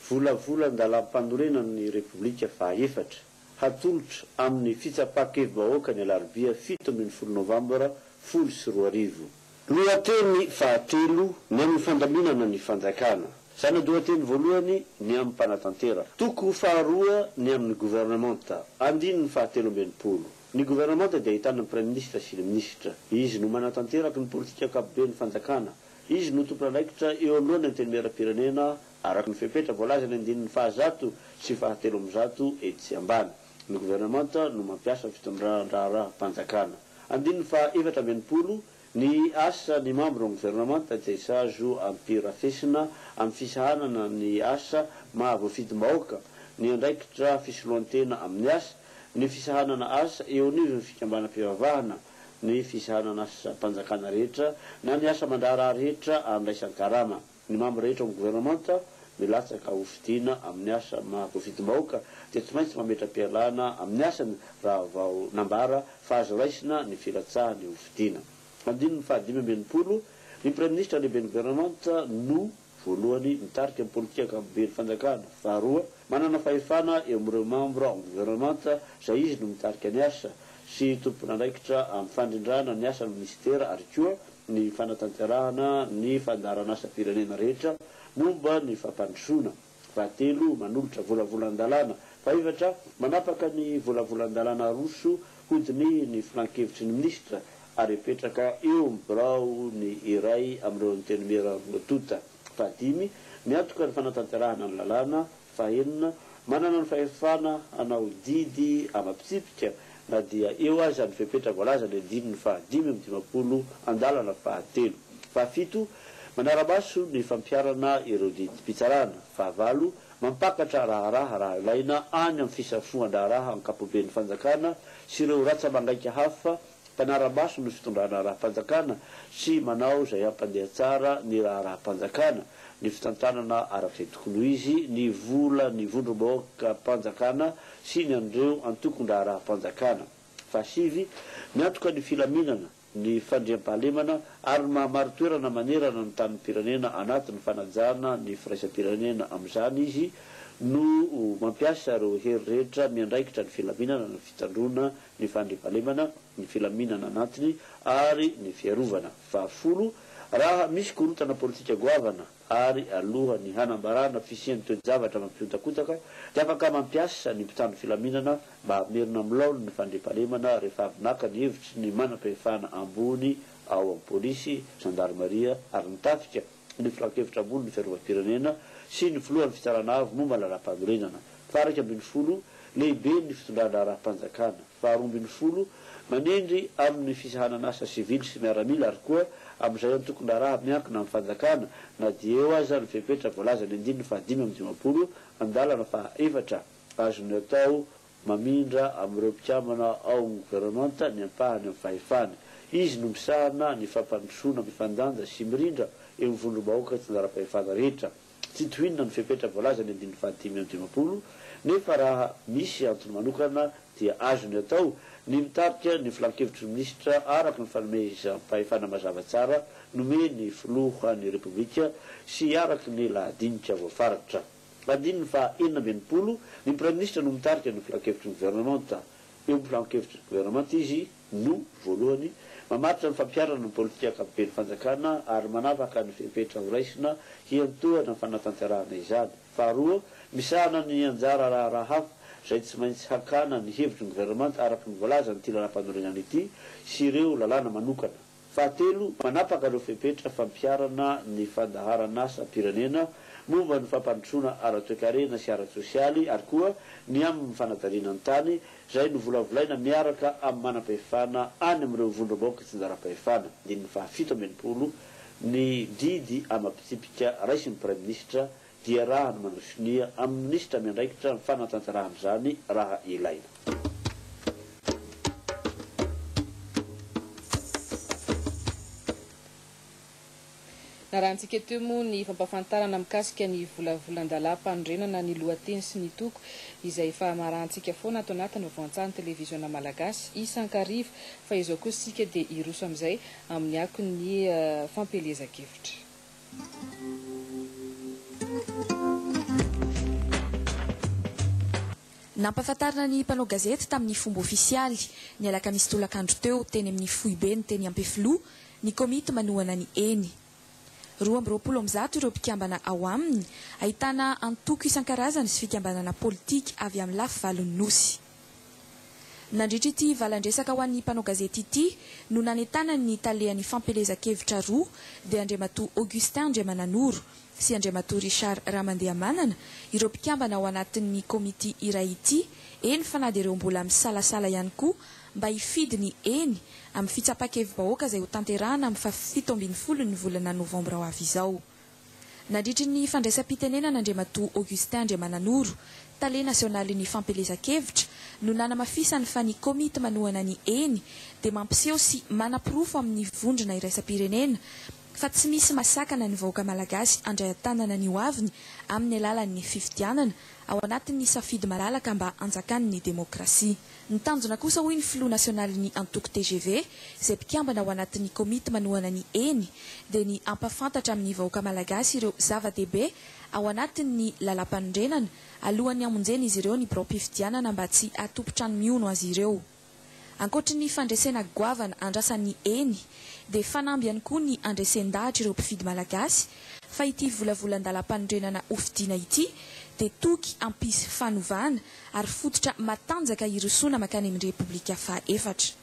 Volavolan-dalàmpanorenan'ny Repoblika fahaefatra, hatolotra amin'ny fitsapan-kevi-bahoaka ny alarobia 17 novambra 2010. Lohateny fahatelo, Ny amin'ny fandaminana ny fanjakana. Zana-dohateny voalohany, Ny amin'ny mpanatanteraka. Toko faharoa, Ny amin'ny governemanta. Andininy fahatelo amby 60. Ny governemanta dia ahitana ny Praiminisitra sy ny minisitra. Izy no manatanteraka ny politika ankapoben'ny fanjakana. Izy no tompon'andraikitra eo anoloan'ny Antenimierampirenena araka ny fepetra voalazan'ny andininy fahazato sy fahatelo amby zato etsy ambany. Ny governemanta no mampiasa ny fitondran-draharaham-panjakana. Andininy faha 64, Ny asa ny mambra ny governemanta dia tsy azo ampirafesina amin'ny fisahanana ny asa maha voafidim-bahoaka, ny andraikitra fisoloan-tena amin'ny asa, ny fisahanana asa eo anivon'ny fikambanam-pivavahana, ny fisahanana asam-panjakana rehetra na ny asa aman-draharaha rehetra andraisan-karama. Ny mambra rehetra ao amin'ny governemanta milatsaka ho fidiana amin'ny asa maha voafidim-bahoaka dia tsy maintsy mametra-pialana amin'ny asany raha vao nambara fa azo raisina ny filatsahany ho fidiana. Andininy faha 65, Ny Praiminisitra lehiben'ny governemanta no, voalohany, mitarika ny politika ankapoben'ny fanjakana, faharoa, manana fahefana eo amin'ireo mambra ao amin'ny governemanta izay izy no mitarika ny asa sy tompon'andraikitra amin'ny fandrindrana ny asan'ny minisitera ary koa ny fanatanterahana ny fandaharanasam-pirenena rehetra momba ny fampandrosoana. Fahatelo, manolotra volavolan-dalàna. Fahefatra, manapaka ny volavolan-dalàna aroso hodinihin'ny filankevitry ny minisitra ary apetraka eo amin'ny birao ny iray amin'ireo antenimiera roa tonta. Fahadimy, miantoka ny fanatanterahana ny lalàna. Fahenina, manana ny fahefana hanao didy amam-pitsipika na dia eo aza ny fepetra voalazan'ny andininy faha 55 andalana fahatelo. Fahafito, manara-maso ny fampiharana ireo didim-pitsarana. Fahavalo, mampakatra raharaha raha ilaina any amin'ny fisafoan-draharaha ankapoben'ny fanjakana sy ireo ratsa-mangaika hafa mpanara-maso ny fitondrana raharaham-panjakana sy manao izay hampandeha tsara ny raharaham-panjakana, ny fitantanana araka izay tokony ho izy ny vola ny vondrom-bahoakam-panjakana sy ny an'ireo antokon-draharaham-panjakana. Fahasivy, miantoka ny filaminana, ny fandriampahalemana ary ny maha-marin-toerana manerana ny tanim-pirenena anatin'ny fanajana ny firaisam-pirenena amin'izany izy no mampiasa ireo hery rehetra miandraikitra ny filaminana, ny fitandroana ny fandriampahalemana, ny filaminana anatiny ary ny fiarovana. Fahafolo, raha misy korontana politika goavana ary alohan'ny hanambarana fisian'ny toe-javatra mampihotakotaka dia afaka mampiasa ny mpitandro filaminana mba hamerina amin'ny laoniny ny fandriampahalemana rehefa avy naka ny hevitry ny manam-pahefana ambony ao amin'ny polisy, zandarimaria ary ny tafika, ny filankevitra ambony ny fiarovam-pirenena sy ny filohan'ny fitsarana avo momba ny lalàmpanorenana. Faha 11, Lehiben'ny fitondran-draharaham-panjakana. Faha 12, Manendry amin'ny fisahanan'asa sivily sy miaramila ary koa amin'izay antokon-draharaha miankina amin'ny fanjakana na dia eo aza ny fepetra voalazan'ny andininy faha 55 andalana faha efatra azony atao mamindra amin'ireo mpikambana ao amin'ny governemanta ny ampahany amin'ny fahefany. Izy no misahana ny fampandrosoana mifandanja sy mirindra eo amin'ny vondrom-bahoaka itsinjaram-pahefana rehetra. Tsy tohinina ny fepetra voalazan'ny andininy faha 55, nefa raha misy antony manokana dia azony atao ny mitarika ny filankevitry ny minisitra araka ny fanomezam-pahefana mazava tsara nomen'ny Filohan'ny Repoblika sy araka ny lahadinika voafaritra. Andininy faha 66, Ny Praiminisitra no mitarika ny filankevitry ny governemanta. Eo amin'ny filankevitry ny governemanta izy no, voalohany, mamaritra ny fampiharana ny politika ankapoben'ny fanjakana ary manavaka ny fepetra horaisina hiantohana ny fanatanterahana izany. Faharoa, misahana ny anjara raharaha hafa izay tsy maintsy hakana ny hevitry ny governemanta araka ny voalazan'ity lalàmpanorenana ity sy ireo lalàna manokana. Fahatelo, manapaka ireo fepetra fampiharana ny fandaharan'asam-pirenena momba ny fampandrosoana ara-toekarena sy ara-tsosialy ary koa ny amin'ny fanajariana ny tany izay novolavolaina miaraka amin'ny manam-pahefana any amin'ireo vondrom-bahoaka itsinjaram-pahefana. Andininy faha 67, Ny didy amam-pitsipika raisin'ny Praiminisitra dia arahany manao sonia amin'ny minisitra miandraikitra ny fanatanterahana izany raha ilaina. Narahantsika teo moa ny fampahafantarana mikasika ny volavolan-dalàm-panorenana ny lohateny sy ny toko izay efa marahantsika foana ato anatin'ny vaovao an-tsahan'ny televiziona malagasy isan-kariva fa izao kosa isika dia hiroso amin'izay amin'ny akon'ny fampielezan-kevitra. Nampahafantarina ny mpanao gazety tamin'ny fomba ofisialy, ny alakamisy tolakandro teo, teny amin'ny foibeny teny Ampefiloha, ny komity manohana ny Eny. 122 ireo mpikambana ao aminy, ahitana antoko isan-karazany sy fikambanana politika avy amin'ny lafy valon'ny Nosy. Nandritra ity valan-dresaka ho an'ny mpanao gazety ity no nanentanany ny talehan'ny fampielezan-kevitra roa dia Andriamatoa Augustin Andriamananoro sy Andriamatoa Richard Ramandehamanana ireo mpikambana ao anatin'ny komity iray ity eny fa na dia ireo mbola misalasala ihany koa mba hifidy ny eny amin'ny fitsapan-kevi-bahoaka izay hotanterahana amin'ny faha 17 ny volana novambra ho avy izao. Nandritry ny fandraisam-pitenenana Andriamatoa Augustin Andriamananoro, Tale nasionalin'ny fampielezan-kevitra, no nanamafisany fa ny komity manohana ny Eny dia mampiseho sy manaporofo amin'ny vondrona iraisam-pirenena fa tsy misy masakana ny vahoaka malagasy handray an-tanana ny hoaviny amin'ny alalan'ny fifidianana ao anatin'ny safidy malalaka mba hanjakan'ny demokrasia. Ny tanjona kosa hoy ny filoha nasionalin'ny antoko tgv izay mpikambana ao anatin'ny komity manohana ny Eny dia ny hampafantatra amin'ny vahoaka malagasy ireo zava-dehibe ao anatin'ny lalampanorenana alohan'ny hamonjen'izy ireo ny biraom-pifidianana mba tsy hahatompon-trano mihono azy ireo. Ankoatry ny fandresena goavana andrasan'ny Eny dia fanamby ihany koa ny handresen-dahatra ireo mpifidy malagasy fa ity volavolan-dalampanorenana hofidiana ity dia toky hampisy fanovana ary fototra matanjaka hirosoana mankany amin'ny Repoblika fahaefatra.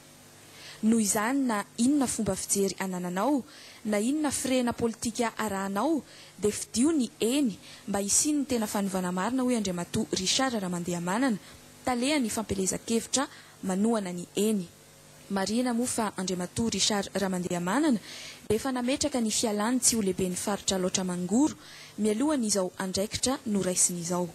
Noho izany na inona fomba fijery anananao, na inona firehana politika arahanao dia fidio ny Eny mba hisian'ny tena fanovana marina hoy Andriamatoa Richard Ramandehamanana, talehan'ny fampielezan-kevitra manohana ny Eny. Marihina moa fa Andriamatoa Richard Ramandehamanana dia efa nametraka ny fialany tsy ho lehiben'ny faritra Alaotra Mangoro mialohan'izao andraikitra noraisiny izao.